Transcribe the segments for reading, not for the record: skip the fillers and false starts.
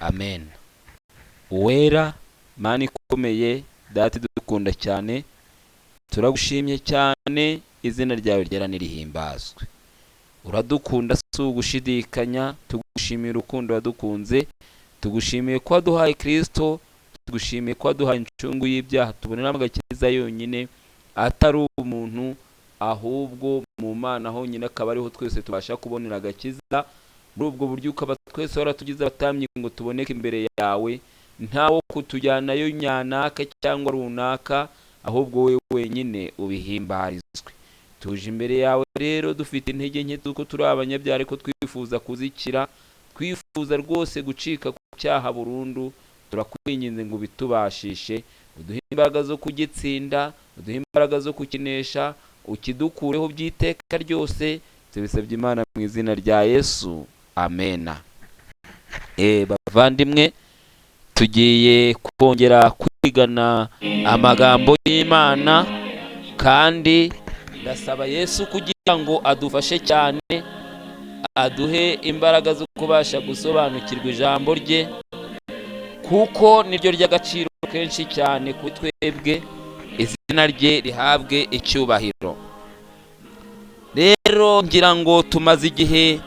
Amen. Uwera, Mana ikomeye, Data idukunda cyane, turagushimye cyane, izina ryawe ryera nirihimbazwe. Uradukunda si ugushidikanya, tugushimiye urukundo wadukunze, tugushimiye ko waduhaye Kirisito, tugushimiye ko waduhaye incungu y'ibyaha tuboneramo agakiza yonyine, atari umuntu, ahubwo mu Mana honyine akaba ariho twese tubasha kubonera agakiza. Muri ubwo buryo ukaba twese waratugize abatambyi ngo tuboneke imbere yawe, ntawo kutujyanayo nyanaka cyangwa runaka, ahubwo wowe wenyine ubihimbarizwe. Tuje imbere yawe rero dufite intege nke z'uko turi abanyabyaha, ariko twifuza kuzikira, twifuza rwose gucika ku cyaha burundu. Turakwinginze ngo ubitubashishe, uduhe imbaraga zo kugitsinda, uduhe imbaraga zo kukinesha, ukidukureho by'iteka ryose. Tubisabye Imana mu izina rya Yesu, amena. Bavandimwe, tugiye kongera kwigana amagambo y'Imana, kandi ndasaba Yesu kugira ngo adufashe cyane, aduhe imbaraga zo kubasha gusobanukirwa ijambo rye, kuko niryo ry'agaciro kenshi cyane kuri twebwe. Izina rye rihabwe icyubahiro. Rero ngira ngo tumaze igihe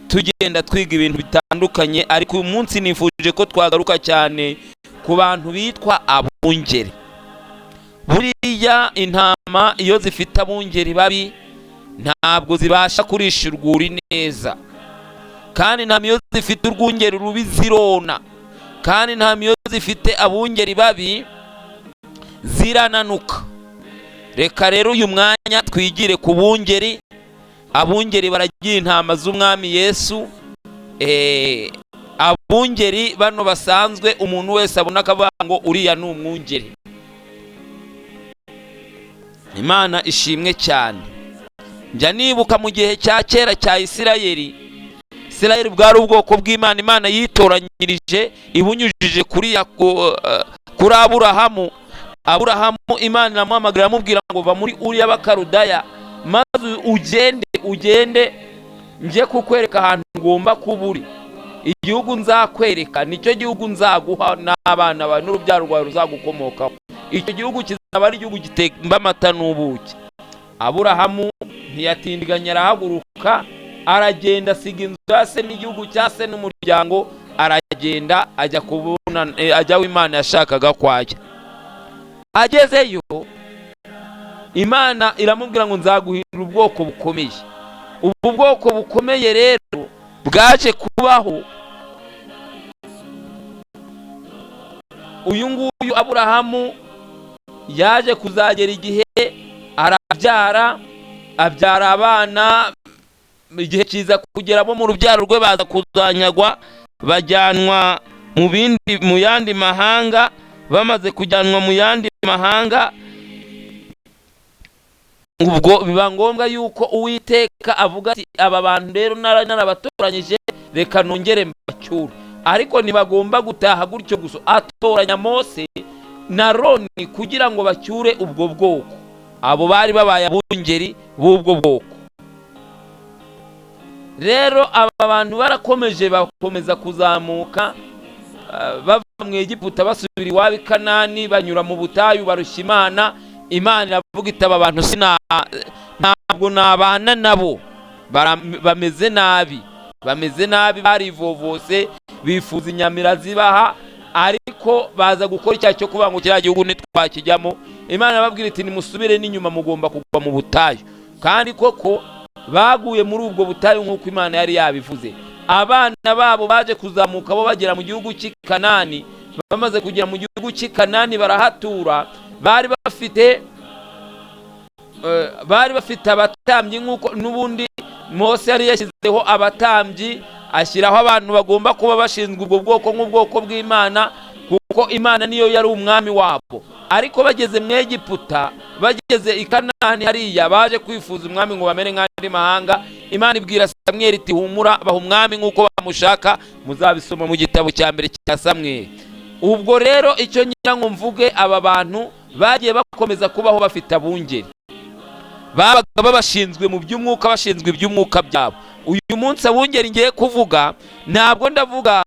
tugenda twiga ibintu bitandukanye, ariko uyu munsi nifuje ko twagaruka cyane ku bantu bitwa abungeri. Buriya intama iyo zifite abungeri babi ntabwo zibasha kurisha urwuri neza, kandi intama iyo zifite urwungeri rubi zirona, kandi intama iyo zifite abungeri babi zirananuka. Reka rero uyu mwanya twigire ku bungeri. Abungeri baragira intama z'Umwami Yesu. Abungeri bano basanzwe umuntu wese abona akavuga ngo uriya ni umwungeri. Imana ishimwe cyane. Njya nibuka mu gihe cya kera cya Isirayeli. Isirayeli bwari ubwoko bw'Imana, Imana yitoranyirije ibunyujije kuri Aburahamu. Aburahamu Imana iramuhamagara, iramubwira ngo va muri Uriya y'Abakarudaya, maze ugende, ugende njye kukwereka ahantu ugomba kuba uri. Igihugu nzakwereka nicyo gihugu nzaguha n'abana bawe n'urubyaro rwawe ruzagukomokaho. Icyo gihugu kizaba ari igihugu gitemba amata n'ubuki. Aburahamu ntiyatindiganya, arahaguruka aragenda, asiga inzu ya se n'igihugu cya se n'umuryango, aragenda ajya kubona, ajya aho Imana yashakaga kwajya. Agezeyo Imana iramubwira ngo nzaguhindura ubwoko bukomeye. Ubu bwoko bukomeye rero bwaje kubaho. Uyu nguyu Aburahamu yaje kuzagera igihe arabyara, abyara abana, igihe kiza kugera bo mu rubyaro rwe baza kuzanyagwa, bajyanwa mu bindi, mu yandi mahanga. Bamaze kujyanwa mu yandi mahanga, ubwo biba ngombwa yuko Uwiteka avuga ati aba bantu rero narabatoranyije, reka nongere mbacyure, ariko ntibagomba gutaha gutyo gusa. Atoranya Mose na Roni kugira ngo bacyure ubwo bwoko. Abo bari babaye abungeri b'ubwo bwoko. Rero aba bantu barakomeje, bakomeza kuzamuka, bava mu Egiputa basubira iwabo i Kanani, banyura mu butayu, barushya Imana. Imana iravuga iti aba bantu ntabwo nabana nabo, bameze nabi, bameze nabi, barivovose, bifuza inyamira zibaha, ariko baza gukora icyaha cyo kuvuga ngo kiriya gihugu ntitwakijyamo. Imana irababwira iti nimusubire n'inyuma, mugomba kugwa mu butayu. Kandi koko baguye muri ubwo butayu nk'uko Imana yari yabivuze. Abana babo baje kuzamuka bo bagera mu gihugu cy'i Kanani. Bamaze kugera mu gihugu cy'i Kanani barahatura. Bari bafite abatambyi, nk'uko n'ubundi Mose yari yashyizeho abatambyi, ashyiraho abantu bagomba kuba bashinzwe ubwo bwoko nk'ubwoko bw'Imana, kuko Imana niyo yari umwami wabo. Ariko bageze mu Egiputa, bageze i Kanani hariya, baje kwifuza umwami ngo bamere nk'andi mahanga. Imana ibwira Samweli iti humura, baha umwami nk'uko bamushaka. Muzabisoma mu gitabo cya mbere cya Samweli. Ubwo rero icyo ngira ngo mvuge, aba bantu bagiye bakomeza kubaho bafite abungeri babaga babashinzwe mu by'umwuka, bashinzwe iby'umwuka byabo. Uyu munsi abungeri ngiye kuvuga, ntabwo ndavuga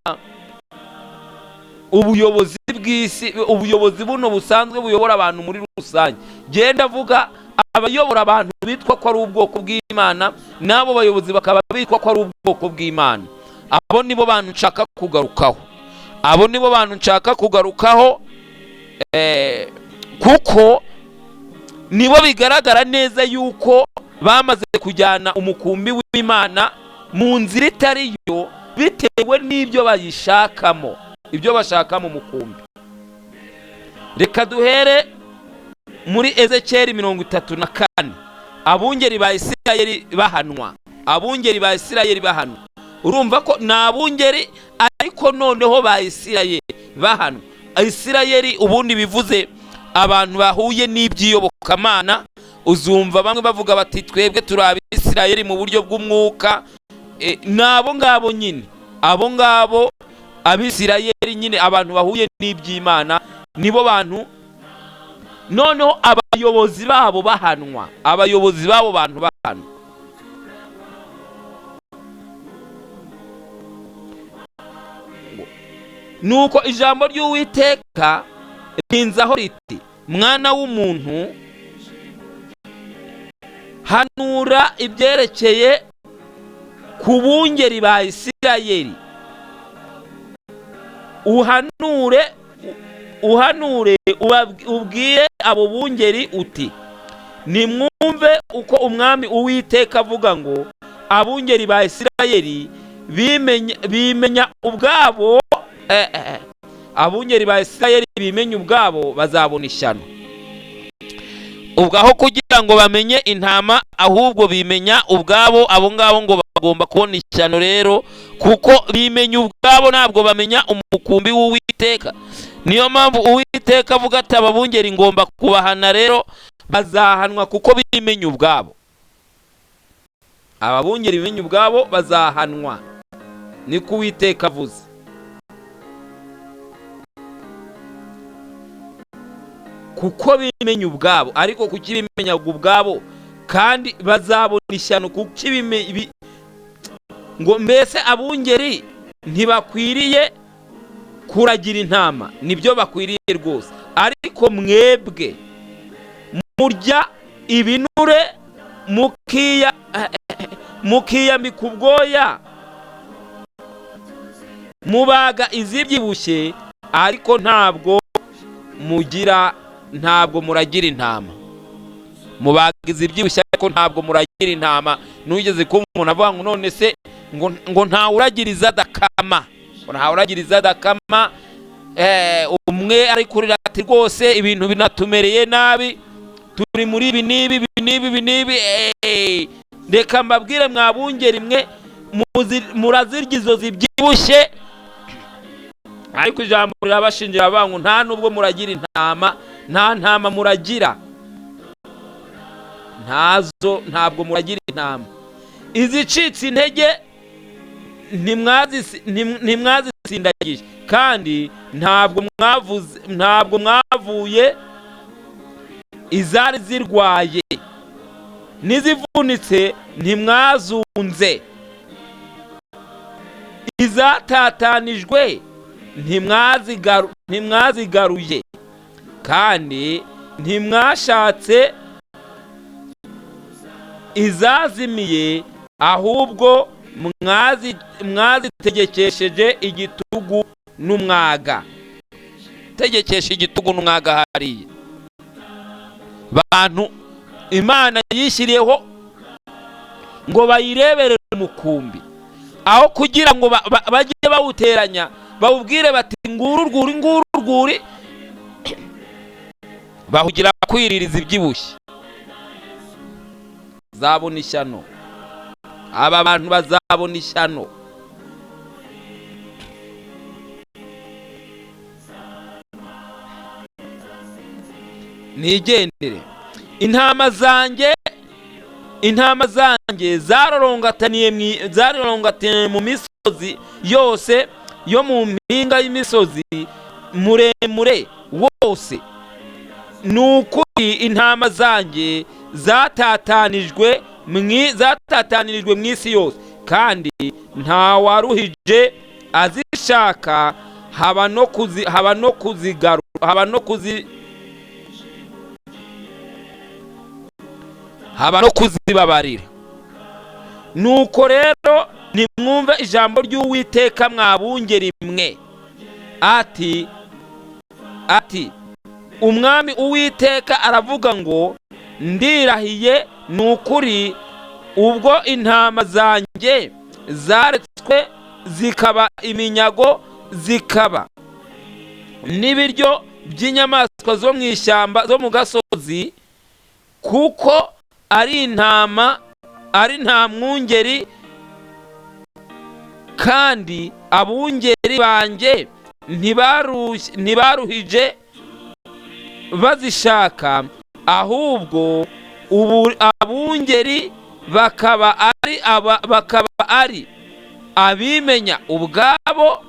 Ubuyobozi bw'isi, ubuyobozi buno busanzwe buyobora abantu muri rusange, genda avuga abayobora abantu bitwa ko ari ubwoko bw'Imana, n'abo bayobozi bakaba bitwa ko ari ubwoko bw'Imana. Abo nibo bantu nshaka kugarukaho, abo nibo bantu nshaka kugarukaho, kuko nibo bigaragara neza yuko bamaze kujyana umukumbi w'Imana mu nzira itari yo, bitewe n'ibyo bayishakamo, ibyo bashaka mu mukumbi. Reka duhere muri Ezekiyeli 34, abungeri ba Isirayeli bahanwa, abungeri ba Isirayeli bahanwa. Urumva ko ni abungeri, ariko noneho ba Isirayeli bahanwa. Isirayeli ubundi bivuze abantu bahuye n'iby'iyobokamana. Uzumva bamwe bavuga bati twebwe turi Abisirayeli mu buryo bw'umwuka. Ni abo ngabo nyine, abo ngabo Abisirayeli nyine, abantu bahuye n'iby'Imana nibo bantu. Noneho abayobozi babo bahanwa, abayobozi babo bantu bahanwa. Nuko ijambo ry'Uwiteka rinzaho riti: mwana w'umuntu, hanura ibyerekeye ku bungeri ba Isirayeli, uhanure ubwire abo bungeri uti: nimwumve uko Umwami Uwiteka avuga ngo abungeri ba Isirayeli bimenya ubwabo, abungeri ba Isirayeli bimenya ubwabo bazabona ishyano. Ubwo aho kugira ngo bamenye intama, ahubwo bimenya ubwabo, abo ngabo ngo bagomba kubona ishyano rero, kuko bimenya ubwabo, ntabwo bamenya umukumbi w'Uwiteka. Niyo mpamvu Uwiteka avuga ati ababungeri ngomba kubahana rero, bazahanwa kuko bimenya ubwabo. Ababungeri bimenya ubwabo bazahanwa, niko Uwiteka avuze. Kuko bimenya ubwabo, ariko kuki bimenya ubwabo kandi bazabona ishyano? Kuki ngo mbese abungeri ntibakwiriye kuragira intama? Nibyo bakwiriye rwose, ariko mwebwe murya ibinure mukiyambika ubwoya, mubaga izibyibushye, ariko ntabwo mugira, ntabwo muragira intama. Mubaga izibyibushye ariko ntabwo muragira intama. Nugeze kumva umuntu avuga ngo none se ngo ntawuragiriza adakama, ngo ntawuragiriza adakama. Umwe ari kurira ati rwose ibintu binatumereye nabi, turi muri ibi n'ibi ibi n'ibi ibi n'ibi. Reka mbabwire mwabungeri mwe, murazirya izo zibyibushye, ariko ijambo rirabashingira bavuga ngo nta nubwo muragira intama, nta ntama muragira, ntazo, ntabwo muragira intama. Izicitse intege ntimwazisindagije, kandi ntabwo mwavuze, ntabwo mwavuye izari zirwaye, n'izivunitse ntimwazunze, izatatanijwe ntimwazigaruye, kandi ntimwashatse izazimiye, ahubwo mwazitegekesheje igitugu n'umwaga. Tegekesha igitugu n'umwaga hariya bantu Imana yishyiriyeho ngo bayirebere umukumbi, aho kugira ngo bajye bawuteranya bawubwire bati nguru rwuri nguru rwuri, bahugira kwiririza ibyibushye. Zabona ishyano, aba bantu bazabona ishyano. Nigendere. Intama zanjye, intama zanjye zarororongataniye mu misozi yose yo mu mpinga y'imisozi muremure wose. Ni ukuri intama zanjye zatatanishirijwe mu isi yose, kandi nta waruhije azishaka. haba no kuzi haba no kuzigaru haba no kuzi haba no kuzibabarira. Nuko rero nimwumve ijambo ry'Uwiteka mwabungeri mwe, ati Umwami Uwiteka aravuga ngo ndirahiye ni ukuri, ubwo intama zanjye zaretswe zikaba iminyago, zikaba n'ibiryo by'inyamaswa zo mu ishyamba zo mu gasozi, kuko ari intama ari nta mwungeri, kandi abungeri banjye ntibaruhije bazishaka, ahubwo ubu abungeri bakaba ari abimenya ubwabo,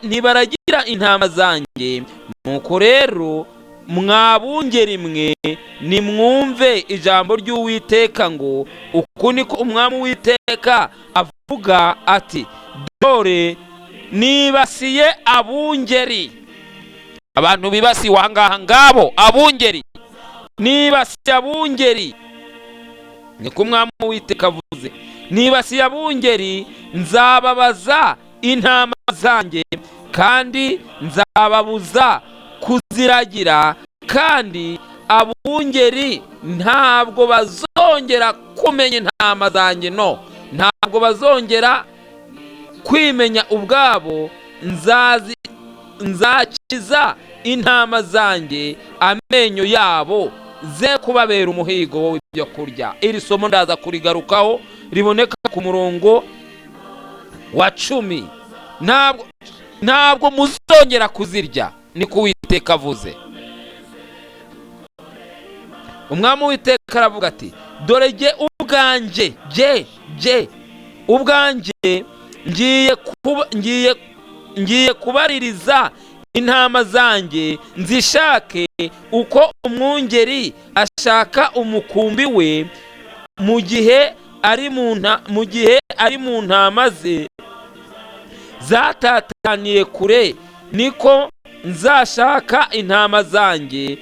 ntibaragira intama zanjye. Nuko rero mwabungeri mwe, nimwumve ijambo ry'Uwiteka ngo uku niko Umwami Uwiteka avuga ati dore nibasiye abungeri. Abantu bibasiwe ahangaha ngabo abungeri, nibasiye abungeri, niko Umwami Uwiteka avuze, nibasiye abungeri, nzababaza intama zanjye, kandi nzababuza kuziragira, kandi abungeri ntabwo bazongera kumenya intama zanjye, no ntabwo bazongera kwimenya ubwabo, nzakiza intama zanjye amenyo yabo, ze kubabera umuhigo w'ibyo kurya. Iri somo ndaza kurigarukaho, riboneka ku murongo wa 10. Ntabwo muzongera kuzirya, niko Uwiteka avuze. Umwami Uwiteka aravuga ati dore jye ubwanjye, jye ubwanjye ngiye kubaririza intama zanjye, nzishake uko umwungeri ashaka umukumbi we mu gihe ari mu ntama ze zatataniye kure, niko nzashaka intama zanjye,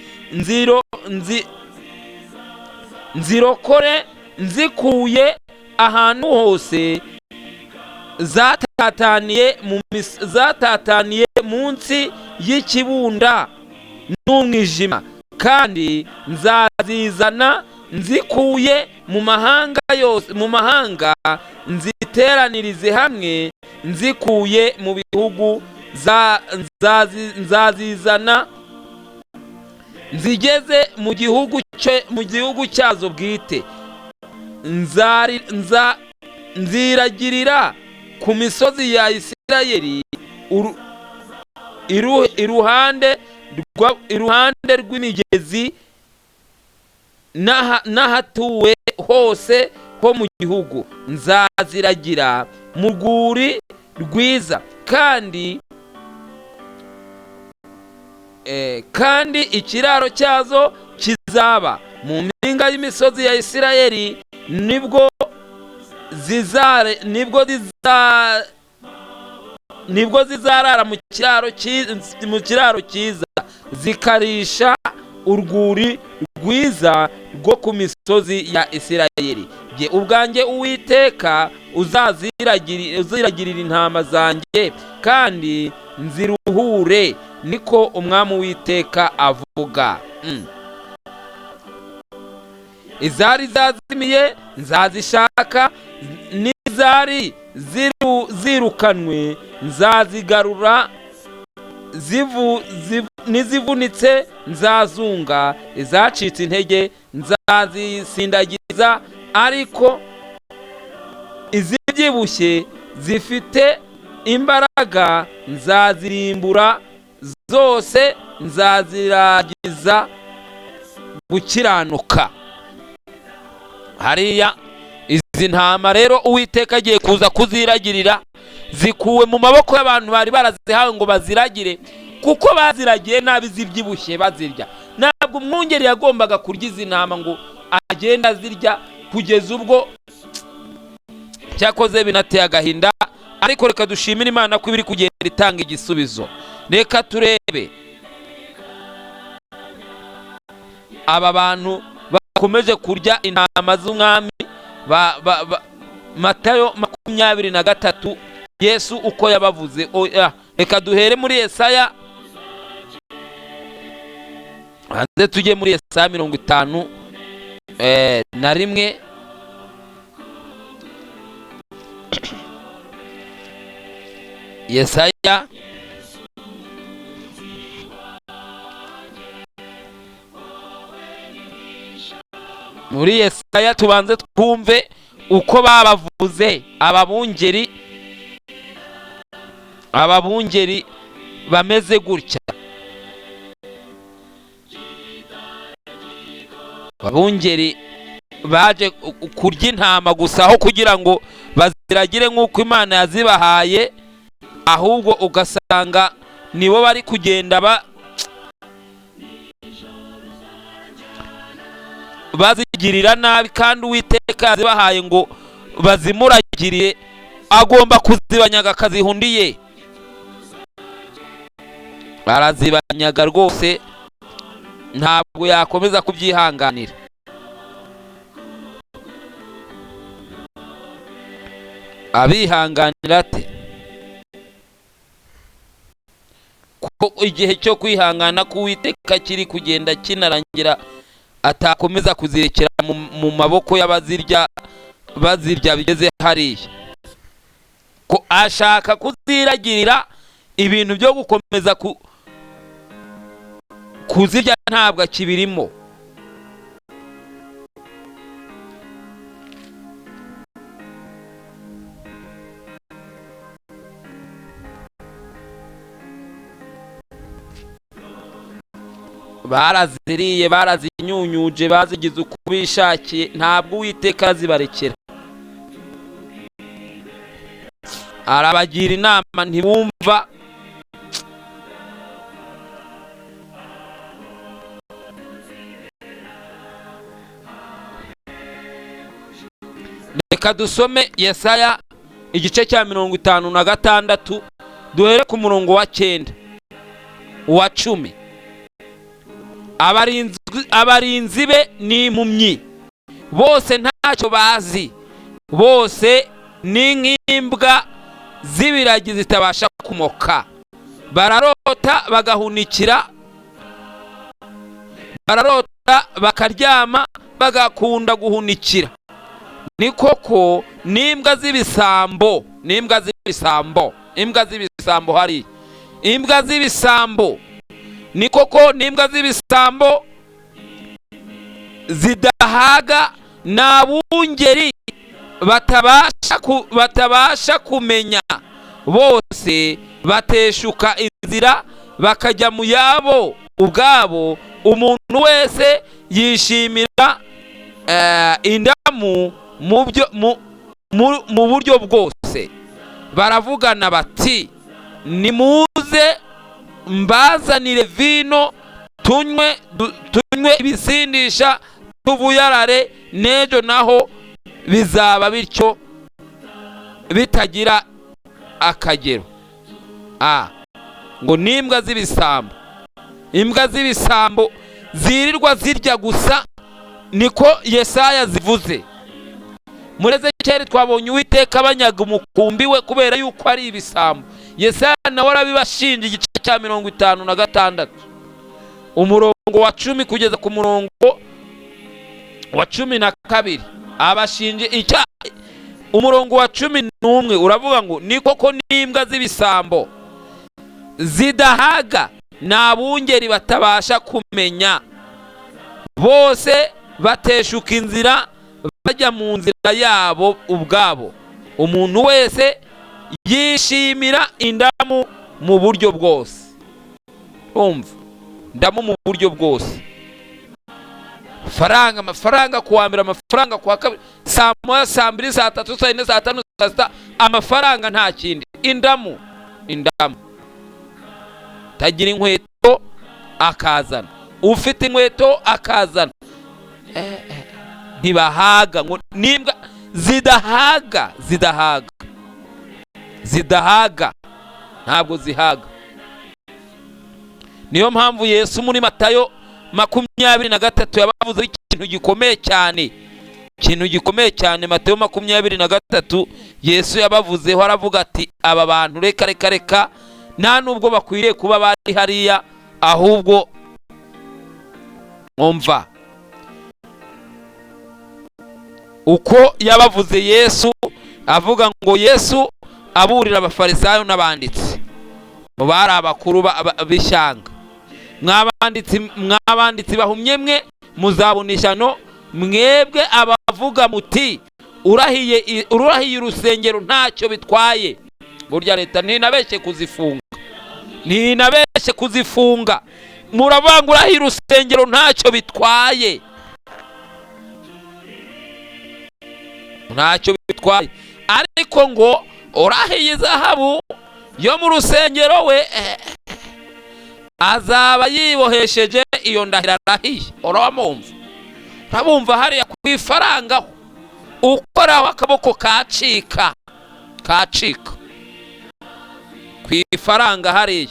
nzirokore nzikuye ahantu hose zatataniye munsi y'ikibunda n'umwijima, kandi nzazizana nzikuye mu mahanga yose, mu mahanga nziteranirize hamwe, nzikuye mu bihugu nzazizana nzigeze mu gihugu cyazo bwite, nziragirira ku misozi ya Isirayeli iruhande rw'imigezi n'ahatuwe hose ho mu gihugu, nzaziragira mu rwuri rwiza, kandi ikiraro cyazo kizaba mu mpinga y'imisozi ya Isirayeli, nibwo zizarara mu kiraro cyiza, zikarisha urwuri rwiza rwo ku misozi ya Isirayeli. Jye ubwanjye Uwiteka uziragirira intama zanjye, kandi nziruhure, niko Umwami Uwiteka avuga. Izari zazimiye nzazishaka, n'izari zirukanwe nzazigarura, n'izivunitse nzazunga, izacitse intege nzazisindagiza, ariko izibyibushye zifite imbaraga nzazirimbura zose, nzaziragiza gukiranuka. Hariya izi ntama rero Uwiteka agiye kuza kuziragirira, zikuwe mu maboko y'abantu bari barazihawe ngo baziragire, kuko baziragiye nabi zibyibushye bazirya. Ntabwo umwungeri yagombaga kurya izi ntama ngo agenda azirya kugeza ubwo cyakoze binateye agahinda, Ariko reka dushimire Imana ko ibiri kugenda itanga igisubizo. Reka turebe aba bantu bakomeje kurya intama z'umwami. Matayo 23, Yesu uko yabavuze. Reka duhere muri Yesaya, hanze tujye muri Yesaya 51. Yesaya muri Yesaya tubanze twumve uko babavuze ababungeri bameze gutya. Ababungeri baje kurya intama gusa aho kugira ngo baziragire nk'uko Imana yazibahaye, ahubwo ugasanga nibo bari kugenda bazigirira nabi, kandi Uwiteka yazibahaye ngo bazimuragirire, agomba kuzibanyaga akazihundiye. Arazibanyaga rwose, ntabwo yakomeza kubyihanganira. Abihanganira ate? Ko igihe cyo kwihangana k'Uwiteka kiri kugenda kinarangira, atakomeza kuzirekera mu maboko y'abazirya, bazirya bigeze hariya. Ko ashaka kuziragirira ibintu byo gukomeza kuzirya ntabwo akibirimo. Baraziriye, barazinyunyuje, bazigize uko bishakiye, ntabwo Uwiteka azibarekera. Arabagira inama ntibumva. Reka dusome Yesaya igice cya 56, duhere ku murongo wa 9, uwa 10. Abarinzi be ni impumyi, bose ntacyo bazi, bose ni nk'imbwa z'ibiragi zitabasha kumoka. Bararota bagahunikira, bararota bakaryama, bagakunda guhunikira. Ni koko n'imbwa z'ibisambo, n'imbwa z'ibisambo, imbwa z'ibisambo hari imbwa z'ibisambo. Ni koko n'imbwa z'ibisambo zidahaga, n'abungeri batabasha kumenya, bose bateshuka inzira bakajya mu yabo ubwabo. Umuntu wese yishimira indamu mu buryo bwose. Baravugana bati, nimuze mbazanire vino tunywe ibisindisha tuvuyarare, n'ejo naho bizaba bityo bitagira akagero. Ngo n'imbwa z'ibisambo, imbwa z'ibisambo zirirwa zirya gusa, niko Yesaya zivuze. Muri Ezekiyeli twabonye Uwiteka abanyaga umukumbi we kubera yuko ari ibisambo. Yesaya nawe arabibashinja, igice cya 56 umurongo wa 10 kugeza ku murongo wa 12. Abashinje icya umurongo wa 11 uravuga ngo ni koko n'imbwa z'ibisambo zidahaga, n'abungeri batabasha kumenya, bose bateshuka inzira bajya mu nzira yabo ubwabo. Umuntu wese yishimira indamu mu buryo bwose. Umva, indamu mu buryo bwose. Faranga, amafaranga kuwa mbere, amafaranga kuwa kabiri, saa moya, saa mbiri, saa tatu, saa yine, saa tanu, saa sita, amafaranga nta kindi. Indamu, indamu. Tagira inkweto akazana, ufite inkweto akazana. Ntibahaga, ngo n'imbwa zidahaga, zidahaga, Zidahaga, ntabwo zihaga. Niyo mpamvu Yesu muri Matayo 23 yabavuze ikintu gikomeye cyane, ikintu gikomeye cyane. Matayo 23 Yesu yabavuzeho, aravuga ati aba bantu reka reka reka, nta nubwo bakwiriye kuba bari hariya, ahubwo mwumva uko yabavuze. Yesu avuga ngo Yesu aburira abafarisayo n'abanditsi, bari abakuru b'ishyanga: mwabanditsi bahumye mwe, muzabona ishyano mwebwe abavuga muti urahiye urusengero ntacyo bitwaye. Burya leta ntinabeshye kuzifunga, ntinabeshye kuzifunga. Muravuga ngo urahiye urusengero ntacyo bitwaye, ntacyo bitwaye, ariko ngo urahiye izahabu yo mu rusengero we azaba yibohesheje iyo ndahiro arahiye. Urabumva, urabumva hariya ku ifaranga ukoraho akaboko kacika, kacika ku ifaranga hariya.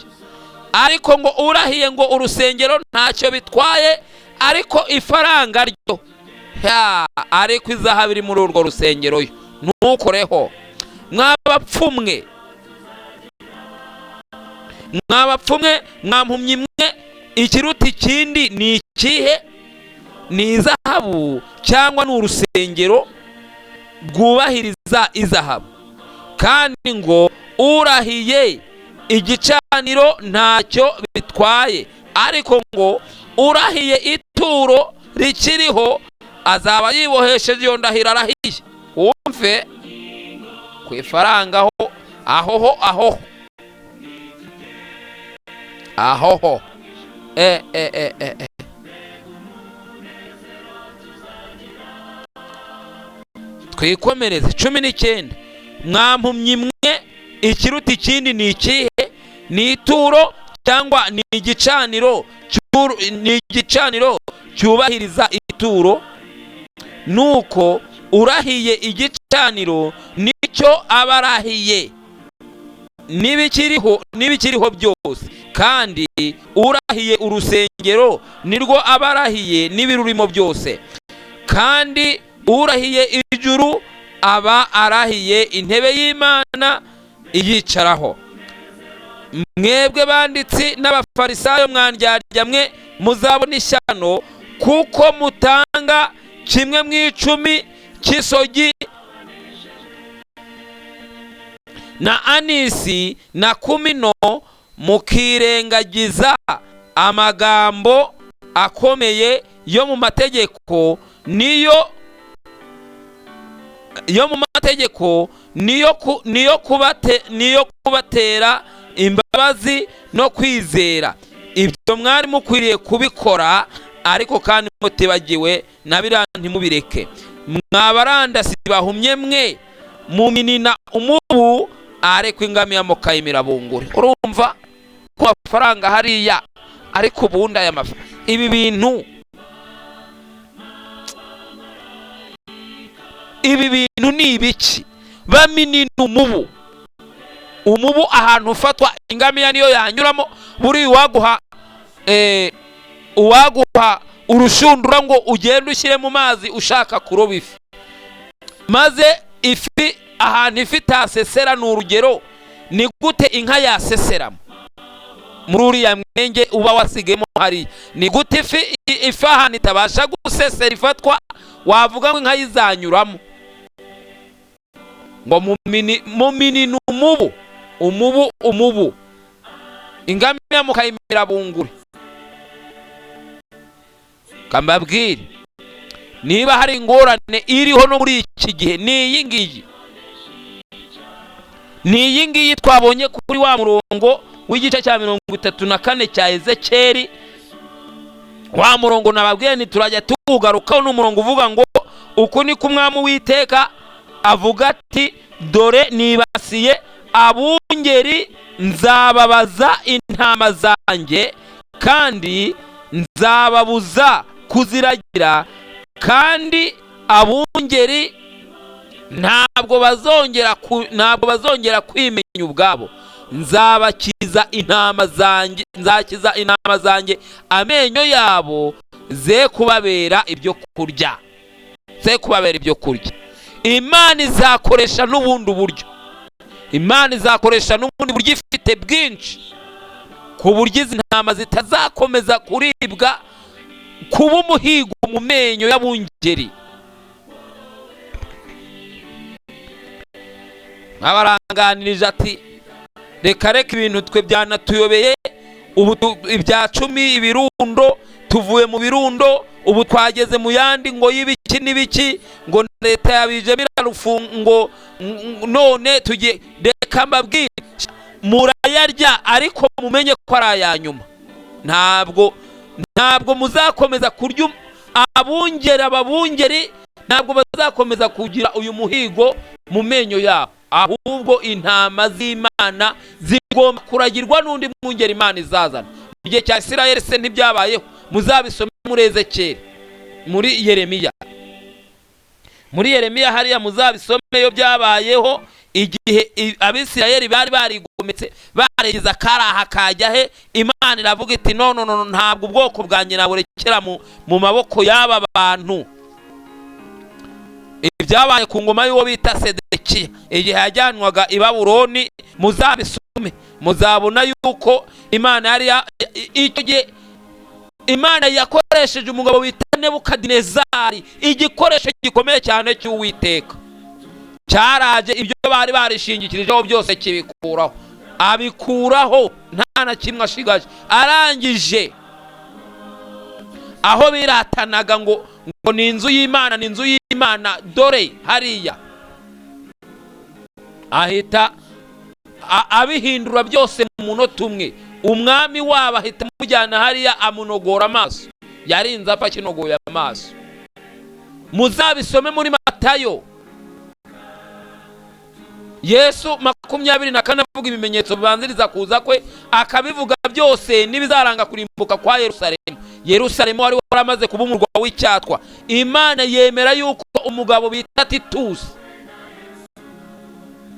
Ariko ngo urahiye ngo urusengero ntacyo bitwaye, ariko ifaranga ryo, ariko izahabu iri muri urwo rusengero yo ntukoreho. Mwabapfumwe, mwabapfumwe, mwampumyi mwe, ikiruta ikindi ni ikihe? Ni izahabu cyangwa ni urusengero rwubahiriza izahabu? Kandi ngo urahiye igicaniro ntacyo bitwaye, ariko ngo urahiye ituro rikiriho azaba yibohesheje iyo ndahiro arahiye. Wumve ku ifaranga ho, ahoho ahoho ahoho. Twikomereze 19. Mwampumyi mwe, ikiruta ikindi ni ikihe? Ni ituro cyangwa ni igicaniro? Ni igicaniro cyubahiriza ituro. Nuko urahiye igicaniro nicyo aba arahiye n'ibikiriho, n'ibikiriho byose, kandi urahiye urusengero nirwo aba arahiye n'ibirurimo byose, kandi urahiye ijuru aba arahiye intebe y'Imana iyicaraho. Mwebwe banditsi n'abafarisayo mwandyarya mwe, muzabona ishyano, kuko mutanga kimwe mu icumi cy'isogi na anisi na kumino, mukirengagiza amagambo akomeye yo mu mategeko, niyo yo mu mategeko, niyo kubatera imbabazi no kwizera. Ibyo mwari mukwiriye kubikora, ariko kandi mutibagiwe na biriya ntimubireke. Mwabarandasi bahumye mwe, muminina umubu ariko ingamiya mukayimira bunguri. Urumva ku mafaranga hariya, ariko ubundi aya mafaranga, ibi bintu, ibi bintu ni ibiki? Baminina umubu, umubu ahantu ufatwa ingamiya niyo yanyuramo. Buri uwaguha uwaguha urushundura ngo ugende ushyire mu mazi ushaka kuroba ifi, maze ifi ahantu ifi itasesera ni urugero, ni gute inka yaseseramo muri uriya mwenge uba wasigayemo hariya? Ni gute ifi ahantu itabasha gusesera ifatwa, wavuga ngo inka yizanyuramo? Ngo muminina umubu, umubu, umubu, ingamiya mukayimira bunguri. Kambabwire, niba hari ingorane iriho no muri iki gihe ni iyi ngiyi, ni iyi ngiyi twabonye kuri wa murongo w'igice cya 34 cya Ezekeri. Wa murongo nababwiye nti turajya tuwugarukaho, ni umurongo uvuga ngo uku ni ko umwami Uwiteka avuga ati dore nibasiye abungeri, nzababaza intama zanjye, kandi nzababuza kuziragira, kandi abungeri Ntabwo bazongera kwimenya ubwabo. Nzabakiza intama zanjye, nzakiza intama zanjye amenyo yabo, ze kubabera ibyo kurya, ze kubabera ibyo kurya. Imana izakoresha n'ubundi buryo, Imana izakoresha n'ubundi buryo ifite bwinshi, ku buryo izi ntama zitazakomeza kuribwa, kuba umuhigo mu menyo y'abungeri. Abaranganirije ati reka reka ibintu twe byanatuyobeye, ubu ibya 10 ibirundo, tuvuye mu birundo, ubu twageze mu yandi ngo y'ibiki n'ibiki, ngo leta yabije birarufungo, none tugiye. Reka mbabwire, murayarya ariko mumenye ko ari aya nyuma. Ntabwo muzakomeza kurya abungeri, ababungeri ntabwo bazakomeza kugira uyu muhigo mu menyo yabo, ahubwo intama z'Imana zigomba kuragirwa n'undi mwungeri Imana izazana. Mu gihe cya Isirayeli se ntibyabayeho? Muzabisome muri Ezekiyeli, muri Yeremiya, muri Yeremiya hariya muzabisomeyo byabayeho igihe Abisirayeli bari barigometse, baregeza karaha kajya he. Imana iravuga iti no no no, ntabwo ubwoko bwanjye naburekera mu maboko y'aba bantu. Ibyabaye ku ngoma y'uwo bita Sedekiya igihe yajyanwaga i Babuloni, muzabisome, muzabona yuko Imana yari icyo gihe Imana yakoresheje umugabo bita Nebukadinezari, igikoresho gikomeye cyane cy'Uwiteka cyaraje, ibyo bari barishingikirijeho byose kibikuraho, abikuraho nta na kimwe ashigaje. Arangije aho biratanaga ngo ni inzu y'Imana, ni inzu y'Imana, dore hariya ahita abihindura byose mu munota umwe. Umwami wabo ahita amujyana hariya amunogora amaso, yarinze apfa akinogoye amaso. Muzabisome muri Matayo, Yesu 24 avuga ibimenyetso bibanziriza kuza kwe, akabivuga byose n'ibizaranga kurimbuka kwa Yerusalemu. Yerusalemu wari waramaze kuba umurwa w'icyatwa. Imana yemera yuko umugabo bita Titusi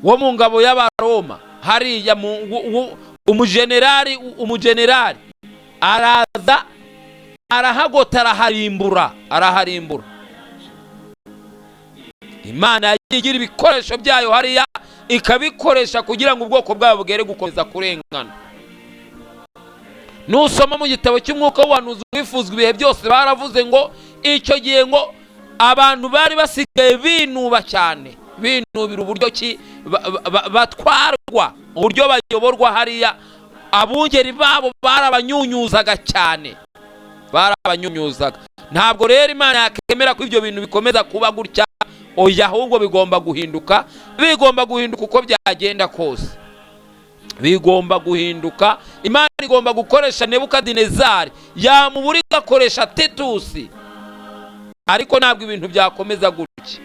wo mu ngabo y'Abaroma hariya, umujenerali araza arahagota, araharimbura. Imana yagiye igira ibikoresho byayo hariya, ikabikoresha kugira ngo ubwoko bwabo bwere gukomeza kurengana. Nusoma mu gitabo cy'umwuka w'ubuhanuzi wifuzwa ibihe byose, baravuze ngo icyo gihe ngo abantu bari basigaye binuba cyane, binubira uburyo ki batwarwa, uburyo bayoborwa hariya. Abungeri babo barabanyunyuzaga cyane, barabanyunyuzaga. Ntabwo rero Imana yakemera ko ibyo bintu bikomeza kuba gutya, oya, ahubwo bigomba guhinduka, bigomba guhinduka uko byagenda kose, bigomba guhinduka. Imana igomba gukoresha Nebukadinezari, yamubura igakoresha Titusi, ariko ntabwo ibintu byakomeza gutya,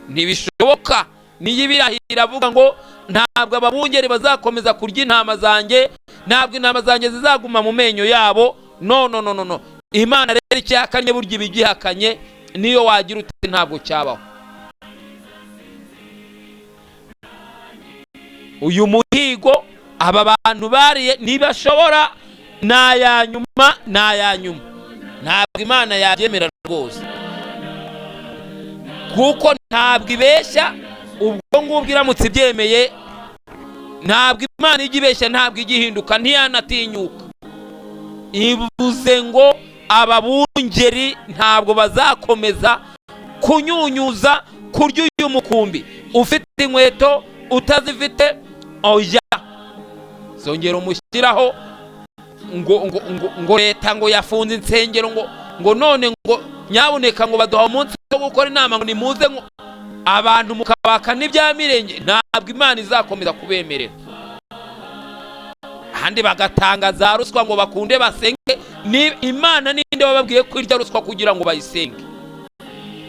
ntibishoboka. Niyo ibirahira avuga ngo ntabwo ababungeri bazakomeza kurya intama zanjye, ntabwo intama zanjye zizaguma mu menyo yabo. No no no no, Imana rero icyakanye burya ibigihakanye, niyo wagira uti ntabwo cyabaho. Uyu muhigo aba bantu bariye ntibashobora, ni aya nyuma, ni aya nyuma, ntabwo Imana yabyemera rwose, kuko ntabwo ibeshya. Ubwo ngubwo iramutse ibyemeye, ntabwo Imana ijya ibeshya, ntabwo ijya ihinduka, ntiyanatinyuka. Ivuze ngo ababungeri ntabwo bazakomeza kunyunyuza kurya uyu mukumbi. Ufite inkweto utazifite, oya, zongera umushyiraho ngo leta ngo yafunze insengero, ngo none ngo nyabuneka ngo baduha umunsi wo gukora inama, ngo nimuze ngo abantu mukabaka n'ibya mirenge. Ntabwo Imana izakomeza kubemerera. Ahandi bagatanga za ruswa ngo bakunde basenge. Ni Imana ninde wababwiye ko irya ruswa kugira ngo bayisenge?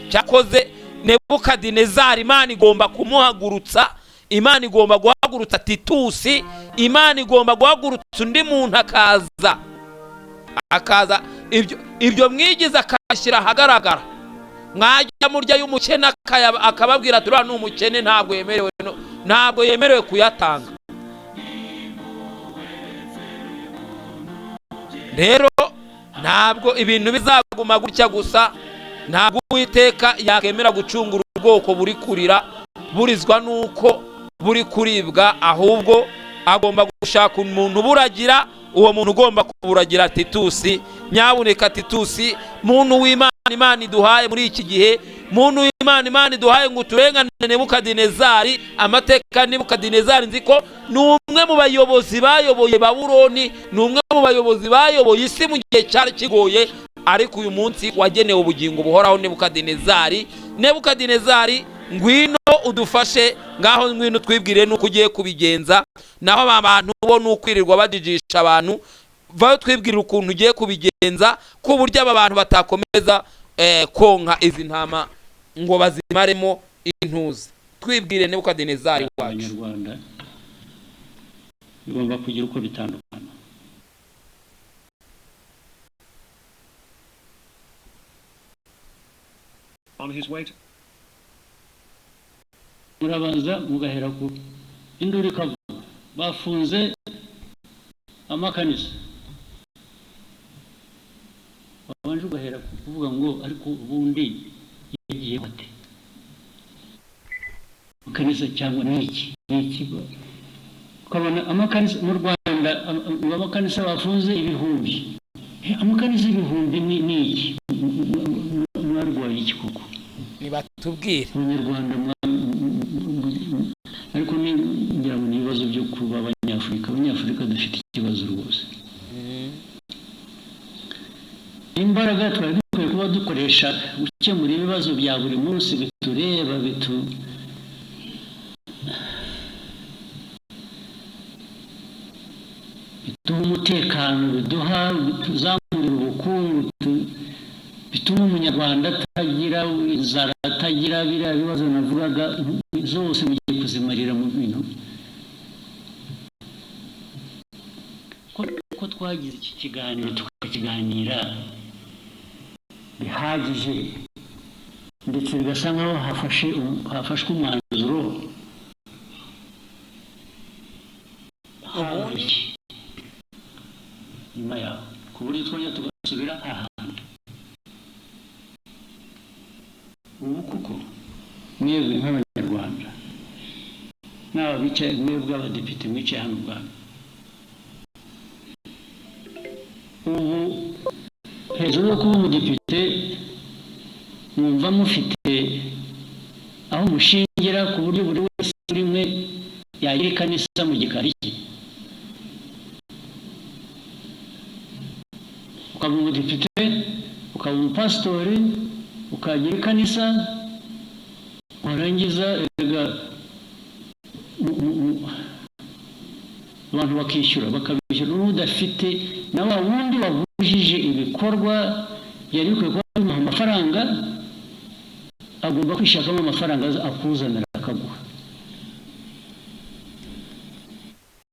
Cyakoze Nebukadinezari Imana igomba kumuhagurutsa, Imana igomba guhagurutsa Titusi, Imana igomba guhagurutsa undi muntu akaza ibyo mwigize akashyira ahagaragara. Mwajya murya y'umukene akababwira ati uriya ni umukene, ntabwo yemerewe kuyatanga. Rero ntabwo ibintu bizaguma gutya gusa, ntabwo Uwiteka yakemera gucungura ubwoko buri kurira burizwa nuko buri kuribwa, ahubwo agomba gushaka umuntu buragira. Uwo muntu ugomba kuburagira Titusi. Nyabuneka Titusi, muntu w'Imana Imana iduhaye muri iki gihe, muntu w'Imana Imana iduhaye ngo uturengane Nebukadinezari. Amateka Nebukadinezari nzi ko ni umwe mu bayobozi bayoboye Babuloni, ni umwe mu bayobozi bayoboye isi mu gihe cyari kigoye, ariko uyu munsi wagenewe ubugingo buhoraho. Nebukadinezari, Nebukadinezari, ngwino udufashe, ngaho ngwino twibwire nuko ugiye kubigenza. Naho aba bantu bo nukwirirwa bajijisha abantu, vayo twibwirire ukuntu ugiye kubigenza ku buryo aba bantu batakomeza konka izi ntama ngo bazimaremo intuza. Twibwire Nebukadinezari wacu. Abanyarwanda bigomba kugira uko bitandukana. On his way to Murabanza mugahera ku induru ikavuga bafunze amakanisa, wabanje ugahera ku kuvuga ngo ariko ubundi yagiye bate amakanisa cyangwa ni iki? Ukabona amakanisa mu Rwanda, amakanisa bafunze ibihumbi, amakanisa ibihumbi ni iki? Mwarwaye iki koko? Nibatubwire Abanyarwanda, ariko ngira ngo ni ibibazo byo kuba Abanyafurika. Abanyafurika dufite ikibazo rwose. Imbaraga twari dukwiye kuba dukoresha gukemura ibibazo bya buri munsi bitureba, biduha umutekano, biduha bituzamurira ubukungu, bituma Umunyarwanda atagira inzara, atagira biriya bibazo navugaga zose, mugiye kuzimarira mu bintu. Ko twagize iki kiganiro tukakiganira bihagije, ndetse bigasa nkaho hafashwe umwanzuro, ubundi nyuma yaho ku buryo twongera tugasubira ahantu ubu, kuko mwebwe nk'Abanyarwanda n'aba bicaye, mwebwe abadepite mwicaye hano ubwanyu, ubu hejuru yo kuba umudepite mwumva mufite aho mushingira ku buryo buri wese muri mwe yagira ikanisa mu gikari cye, ukaba umudepite, ukaba umupasitori, ukagira ikanisa, warangiza erega abantu bakishyura, bakabishyura n'udafite, na wa wundi wabujije ibikorwa byari bikwiye kuba bimuha amafaranga, agomba kwishakamo amafaranga akuzanira akaguha.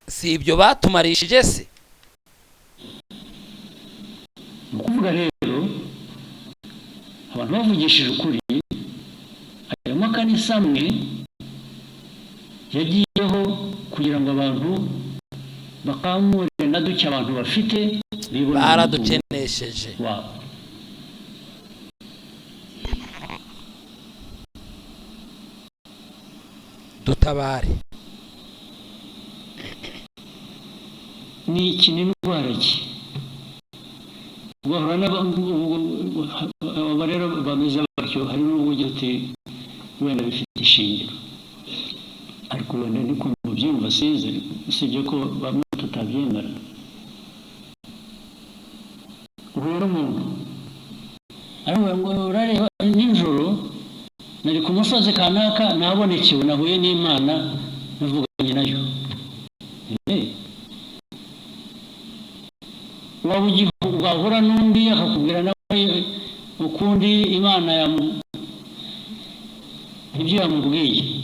Si ibyo batumarishije se? Ni ukuvuga rero abantu bavugishije ukuri, ayo makanisa amwe yagiyeho kugira ngo abantu bakamure na duke abantu bafite bibonere umutungo Baradukenesheje. wabo. Dutabare. Ni iki? Ni indwara ki? Ugahura aba rero bameze batyo, hari n'ubwo ugira uti wenda bifite ishingiro, ariko wenda niko mubyumva, sinzi, usibye ko bamwe tutabyemera. Uhura n'umuntu aravuga ngo urareba nijoro nari ku musozi kanaka, nabonekewe, nahuye n'Imana, navuganye nayo. Waba wahura n'undi akakubwira nawe ukundi Imana ibyo yamubwiye.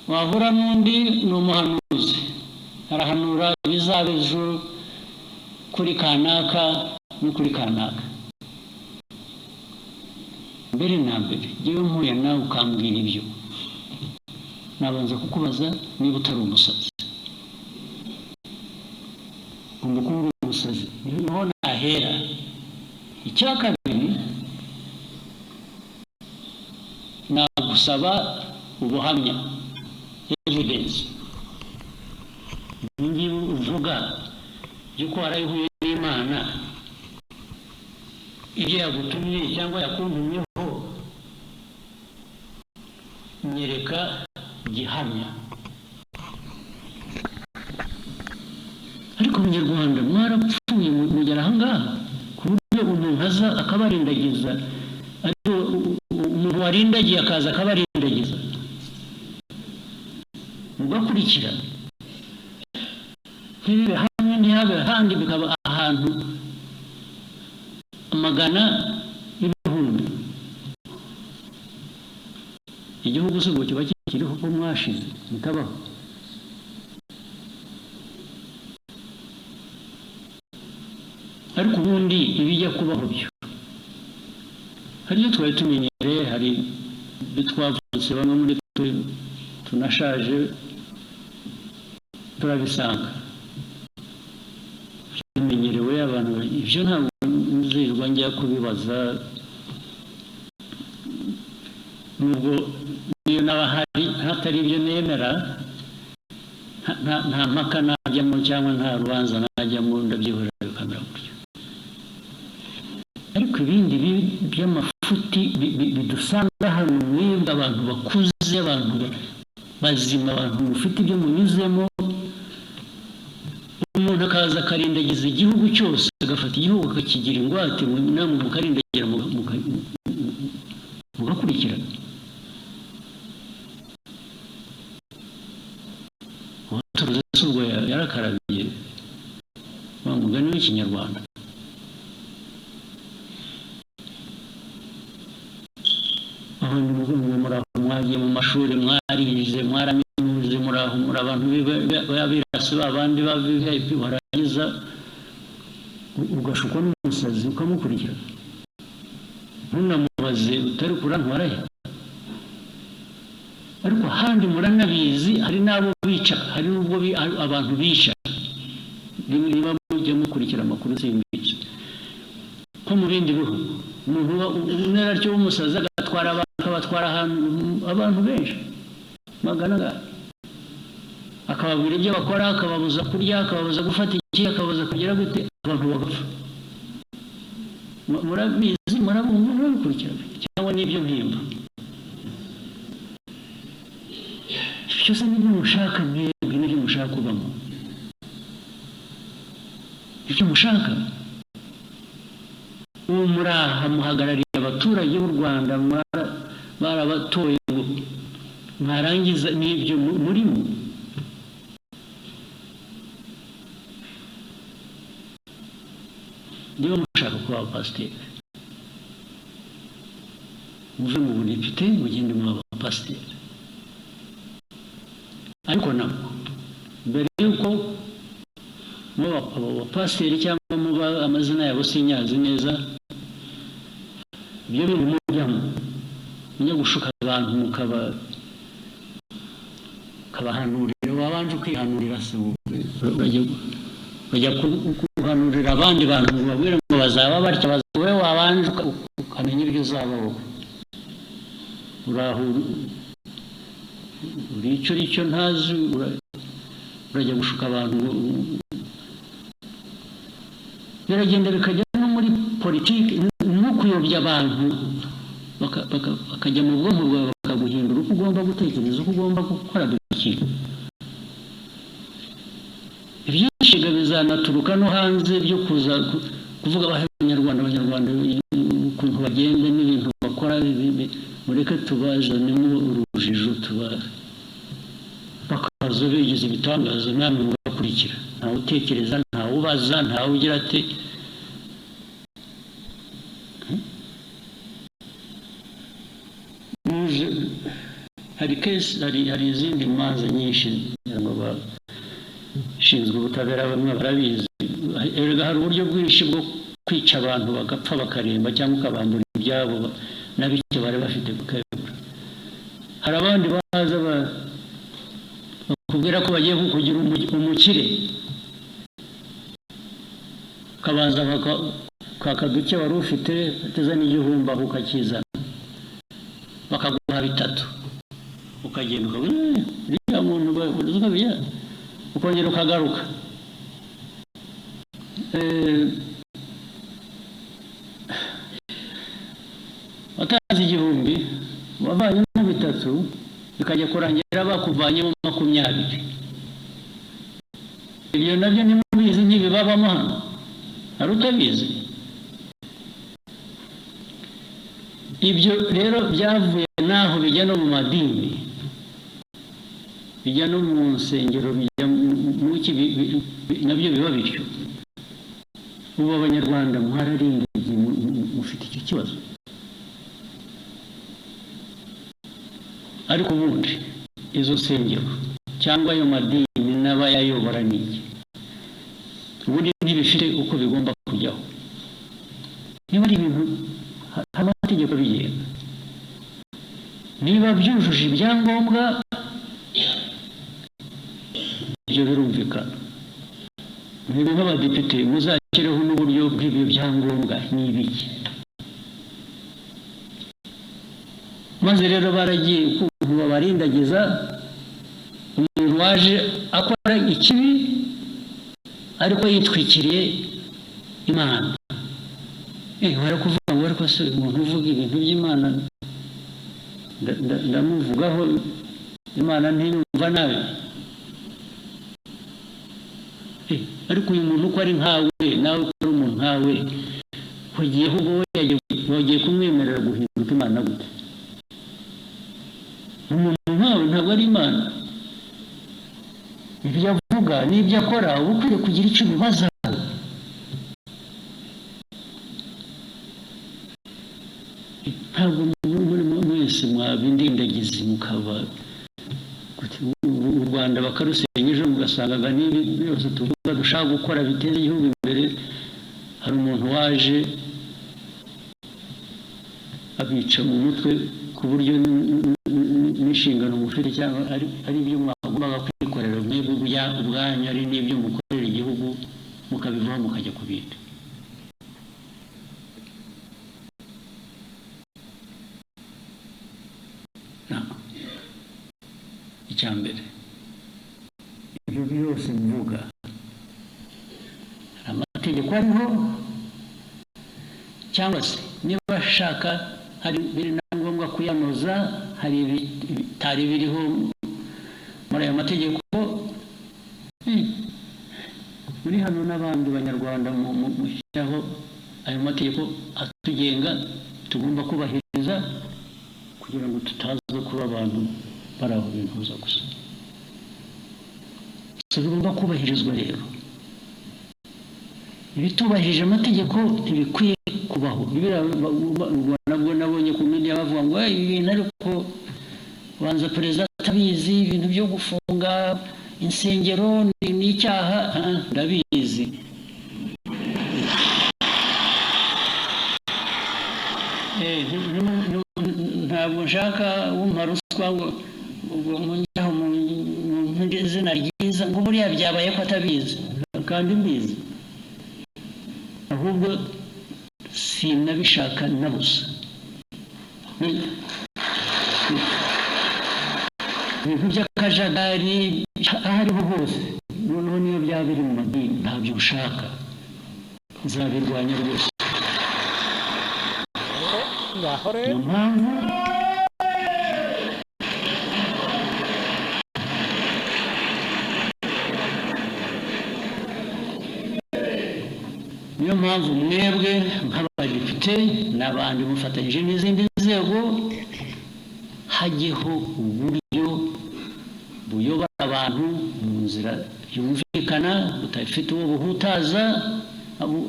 Wahura n'undi ni umuhanuzi, arahanura ibizaba ejo kuri kanaka no kuri kanaka. Mbere na mbere, njyewe mpuye nawe ukambwira ibyo, nabanza kukubaza niba utari umusazi. Ugomba kuba uri umusazi, niho nahera. Icya kabiri, nagusaba ubuhamya, evidence. Ibi ngibi uvuga by'uko warayihuye n'Imana, ibyo yagutumye cyangwa yakuntumyeho, nyereka gihamya. Ariko Abanyarwanda mwarapfuye, mugera ahangaha ku buryo umuntu aza akabarindagiza, ariko umuntu warindagiye akaza akabarindagiza, mugakurikira. Ntibibe hamwe, ntihabe ahandi, bikaba ahantu amagana n'ibihumbi. Igihugu si ubwo kiba kikiriho ko mwashize mutabaho? Ariko ubundi ibijya kubaho byo, hari ibyo twari tumenyereye, hari ibyo twavutse, bamwe muri twe tunashaje turabisanga bimenyerewe. Abantu ibyo ntabwo nzirirwa njya kubibaza, nubwo niyo naba hari hatari ibyo nemera, nta mpaka najyamo cyangwa nta rubanza najyamo, ndabyihorera bikamera gutyo. Ariko ibindi by'amafuti bidusanga hano, mwebwe abantu bakuze, abantu bazima, abantu mufite ibyo munyuzemo, umuntu akaza akarindagiza igihugu cyose, agafata igihugu akakigira ingwate, namwe mukarindagira, mugakurikira. Uwaturuze se ubwo yarakarabiye, wa mugani w'Ikinyarwanda? Aho ni ngo muri aho mwagiye mu mashuri, mwarize, mwaraminuze, muri aho muri abantu b'abirasi, ba bandi ba VIP, warangiza ugashukwa n'umusazi ukamukurikira, ntunamubaze utari kurantwara he. Ariko ahandi muranabizi, hari n'abo bica, hari n'ubwo abantu bica. Niba mujya mukurikira amakuru, simbizi nko mu bindi bihugu, umuntu umwe atyo w'umusazi agatwara abantu, akabatwara ahantu, abantu benshi magana, akababwira ibyo bakora, akababuza kurya, akababuza gufata iki, akababuza kugira gute, abantu bagapfa. Murabizi, murabikurikira cyangwa n'ibyo mpimba byose nibyo mushaka mwebwe, nibyo mushaka kubamo, ibyo mushaka. Ubu muraha muhagarariye abaturage b'u Rwanda, barabatoye ngo mwarangiza n'ibyo murimo. Niba mushaka kuba abapasiteri, muve mu budepite, mugende muba abapasiteri. Ariko nabwo mbere y'uko muba abo bapasiteri cyangwa muba amazina yabo sinyazi neza, ibyo bintu mujyamo, mujya gushuka abantu, mukabahanurira, wabanje ukihanurira se wowe? Bajya guhanurira abandi bantu ngo babwire ngo bazaba batya, wowe wabanje ukamenya ibyo uzaba. Wowe uraho uri icyo uri cyo ntazi, urajya gushuka abantu biragenda bikajya no muri politiki no kuyobya abantu, bakajya mu bwonko bwawe, bakaguhindura uko ugomba gutekereza, uko ugomba gukora buri kintu. Ibyinshi bizanaturuka no hanze byo kuza kuvuga Abanyarwanda ukuntu bagenda n'ibintu bakora, mureke tubazanemo urujijo, tuba bakaza bigize ibitangaza, namwe mugakurikira. Ntawe utekereza, ntawe ubaza, ntawe ugira ati hari case, hari izindi manza nyinshi, ngira ngo abashinzwe ubutabera bamwe barabizi. Erega hari uburyo bwinshi bwo kwica abantu bagapfa bakaremba, cyangwa ukabambura ibyabo. Na bike bari bafite bakabibura. Hari abandi baza bakubwira ko bagiye kukugira umukire, ukabanza kwaka duke wari ufite, bateza n'igihumbi aho ukakizana, bakaguha bitatu, ukagenda ukabona uriya muntu ukongera ukagaruka. Watanze 1000, wavanyemo bitatu, bikajya kurangira bakuvanyemo 20. Ibyo nabyo ntimubizi, ntibibabamo hano? Hari utabizi? Ibyo rero byavuye n'aho bijya no mu madini, bijya no mu nsengero, bijya mu ki, nabyo biba bityo. Ubu Abanyarwanda mwararindagiye, mufite icyo kibazo. Ariko ubundi izo nsengero cyangwa ayo madini n'abayayobora ni iki? Ubundi ntibifite uko bigomba kujyaho. Niba ari ibintu, hari amategeko abigenga. Niba byujuje ibyangombwa, ibyo birumvikana. Mwebwe nk'abadepite muzashyireho n'uburyo bw'ibyo byangombwa ni ibiki. Maze rero baragiye ukuntu babarindagiza. Umuntu waje akora ikibi ariko yitwikiriye Imana, barakuvuga ngo ariko se umuntu uvuga ibintu by'Imana ndamuvugaho, Imana ntiyumva nabi? Ariko uyu muntu uko ari nkawe, nawe uko ari umuntu nkawe, wagiye ahubwo wagiye kumwemerera guhinduka Imana gute? Umuntu nkawe ntabwo ari Imana. Ibyo avuga n'ibyo akora uba ukwiye kugira icyo ubibaza. Ntabwo muri mwese mwaba indindagizi, mukaba u Rwanda bakarusenya, ejo mugasangaga n'ibi byose tuvuga dushaka gukora biteza igihugu imbere, hari umuntu waje abica mu mutwe, ku buryo n'inshingano mufite cyangwa ari ibyo mwagombaga kwikorera mwebwe ubwanyu, ari n'ibyo mukorera igihugu, mukabivaho mukajya ku bindi. Icya mbere, ibyo byose mvuga, hari amategeko ariho, cyangwa se niba bashaka hari biri na ngombwa kuyanoza, hari ibitari biriho muri ayo mategeko. Muri hano n'abandi Banyarwanda mushyiraho ayo mategeko atugenga tugomba kubahiriza, kugira ngo tutaza kuba abantu bari aho bintuza gusa. So bigomba kubahirizwa rero. Ibitubahirije amategeko ntibikwiye kubaho. Nabwo nabonye ku media bavuga ngo ibi bintu, ariko banza perezida atabizi, ibintu byo gufunga insengero ni icyaha. Ndabizi. Ntabwo nshaka wumpa ruswa ngo munjyaho mu izina ryiza, ngo buriya byabaye ko atabizi kandi mbizi. Ahubwo sinabishaka na busa. Ibintu by'akajagari aho ariho hose, noneho niyo byaba biri mu madini, ntabyo ushaka, nzabirwanya rwose. Ngaho Niyo rero. mpamvu mwebwe nk'abadepite n'abandi mufatanyije n'izindi nzego, hajyeho uburyo buyobora abantu mu nzira yumvikana, budafite uwo buhutaza.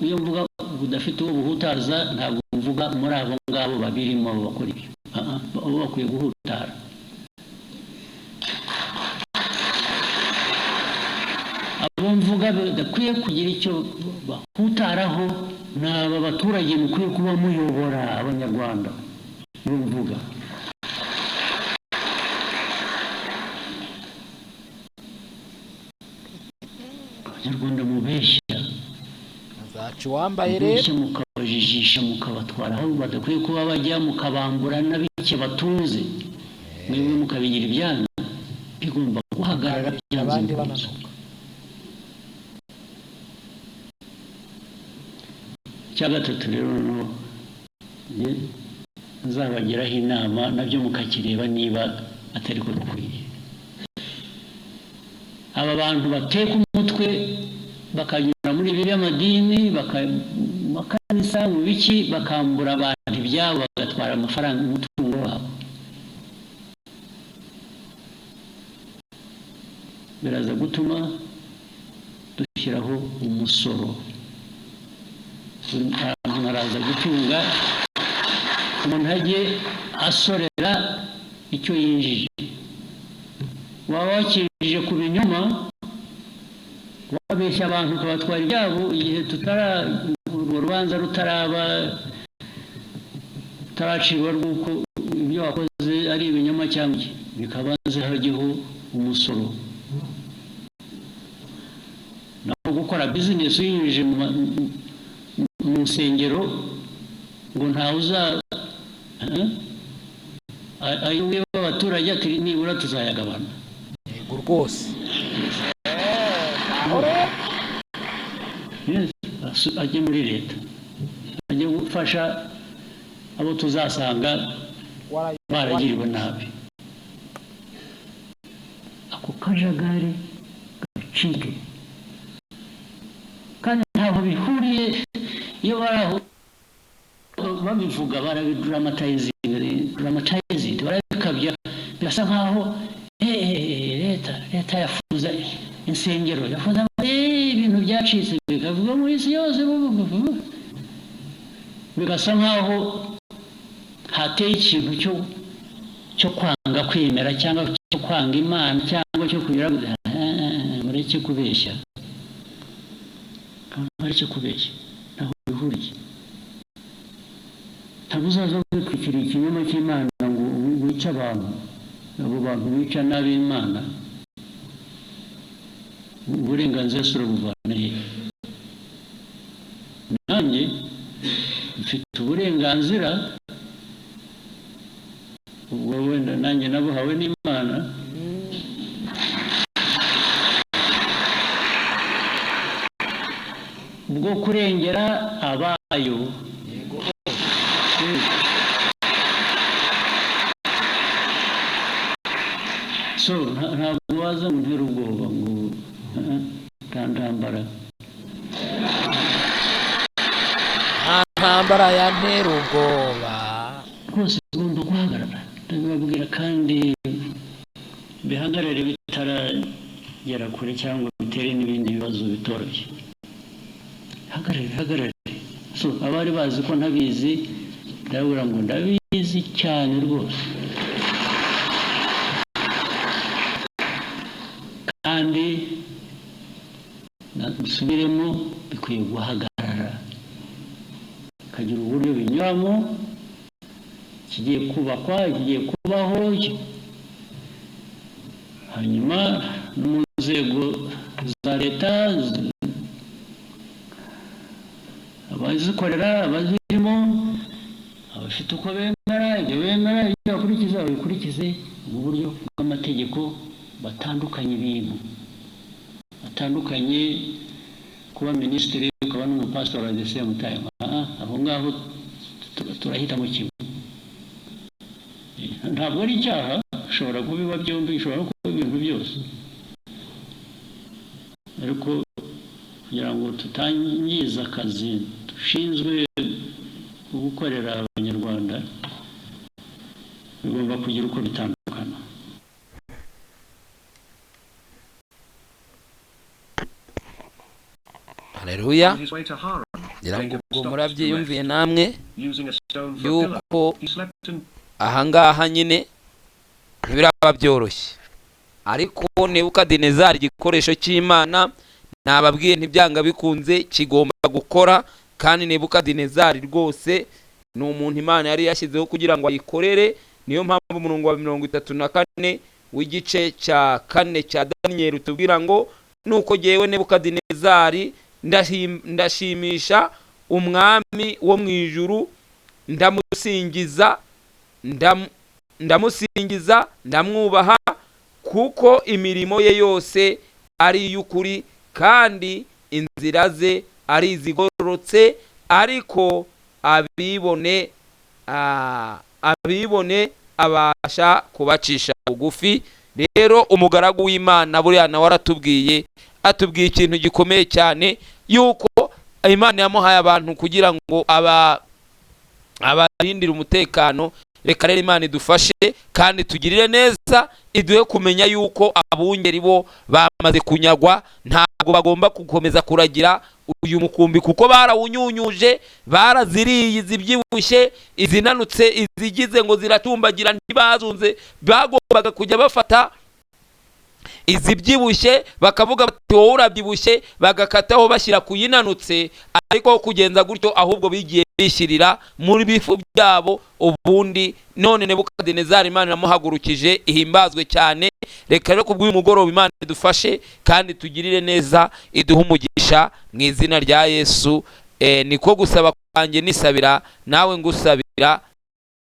Iyo mvuga budafite uwo buhutaza, ntabwo mvuga muri abo ngabo babirimo bakora ibyo. Bo bakwiye guhutara. Abo mvuga badakwiye kugira icyo bahutaraho ni aba baturage mukwiye kuba muyobora, Abanyarwanda. Nibo mvuga. Abanyarwanda mubeshya, Azaca uwambaye rero. Mubeshya mukabajijisha, mukabatwara aho badakwiye kuba bajya, mukabambura na bike batunze, mwebwe mukabigira ibyanyu, bigomba guhagarara byanze Abandi bikunze. bananuka. Icya gatatu rero, noneho njye nzabagiraho inama, nabyo mukakireba niba atari ko bikwiye. Aba bantu bateka umutwe bakanyura muri ibi by'amadini, makanisa, mu biki, bakambura abantu ibyabo, bagatwara amafaranga, umutungo wabo, biraza gutuma dushyiraho umusoro. Umuntu araza gutunga, umuntu ajye asorera icyo yinjije. Waba wakinjije ku binyoma, wabeshya abantu ukabatwara ibyabo, igihe tutara urwo rubanza rutaraba, rutaracibwa rw'uko ibyo wakoze ari ibinyoma cyangwa iki, bikabanze hajyeho umusoro. Naho gukora bizinesi uyinyujije mu nsengero ngo ntawe uza, eh? Ayo wiba abaturage, ati nibura tuzayagabana. Yego rwose. Aho rero. Yes, ajye muri leta, ajye gufasha abo tuzasanga baragiriwe nabi. Ako kajagari gacike. Kandi ntaho bihuriye, iyo bari aho babivuga barabidramatizing, barabikabya, birasa nkaho leta yafuza insengero, yafuza ibintu byacitse, bikavuga mu isi yose, bigasa nkaho hateye ikintu cyo kwanga kwemera cyangwa cyo kwanga Imana cyangwa cyo kugira. Mureke kubeshya, mureke kubeshya, ntaho bihuriye. Ntabwo uzaza witwikiriye ikinyoma cy'Imana ngo wice abantu. Abo bantu bica n'ab'Imana, uburenganzira si urabuvana he? Nanjye mfite uburenganzira, ubwo wenda nanjye nabuhawe n'Imana, bwo kurengera abayo. Yego. So ntabwo waza ngo untere ubwoba ngo nta ntambara. Nta ntambara yantera ubwoba. Rwose ugomba guhagarara, ndabibabwira, kandi bihagarare bitaragera kure cyangwa bitere n'ibindi bibazo bitoroshye. Hagarare, bihagarare. So abari bazi ko ntabizi, ndababwira ngo ndabizi cyane rwose, kandi nsubiremo, bikwiye guhagarara, bikagira uburyo binyuramo, ikigiye kubakwa, ikigiye kubaho, hanyuma no mu nzego za leta, abazikorera, abazirimo, abafite uko bemera, ibyo bemera, ibyo bakurikiza, babikurikize mu buryo bw'amategeko. Batandukanye ibintu, batandukanye kuba minisitiri ukaba n'umupasitori at the same time. Aho ngaho turahitamo kimwe. Ntabwo ari icyaha, ushobora kubiba byombi, ushobora no kuba ibintu byose, ariko kugira ngo tutangiza akazi dushinzwe gukorera Abanyarwanda, bigomba kugira uko bitandukana. Haleluya! Ngira ngo ubwo murabyiyumviye namwe yuko ahangaha nyine ntibiraba byoroshye, ariko Nebukadinezari, igikoresho cy'Imana, nababwiye ntibyanga bikunze kigomba gukora. Kandi Nebukadinezari rwose Ni umuntu Imana yari yashyizeho kugira ngo ayikorere. Niyo mpamvu umurongo wa 34 w'igice cya 4 cya Daniyeli utubwira ngo: "Nuko jyewe Nebukadinezari ndashimisha Umwami wo mu ijuru, ndamusingiza, ndamusingiza, ndamwubaha, kuko imirimo ye yose ari iy'ukuri kandi inzira ze ari izigororotse, ariko abibone abasha kubacisha bugufi." Rero umugaragu w'Imana buriya nawe aratubwiye, atubwiye ikintu gikomeye cyane, yuko Imana yamuhaye abantu kugira ngo abarindire umutekano. Reka rero Imana idufashe kandi tugirire neza, iduhe kumenya yuko abungeri bo bamaze kunyagwa, ntabwo bagomba gukomeza kuragira uyu mukumbi kuko barawunyunyuje, baraziriye izibyibushye, izinanutse, izigize ngo ziratumbagira ntibazunze. Bagombaga kujya bafata izibyibushye bakavuga bati: "Wowe urabyibushye," bagakataho bashyira ku yinanutse. Ariko kugenza gutyo, ahubwo bigiye bishyirira muri bifu byabo ubundi. None Nebukadinezari Imana iramuhagurukije, ihimbazwe cyane. Reka rero kubw'uyu mugoroba Imana idufashe kandi tugirire neza, iduhe umugisha mu izina rya Yesu. Niko gusaba kwanjye nisabira nawe ngusabira.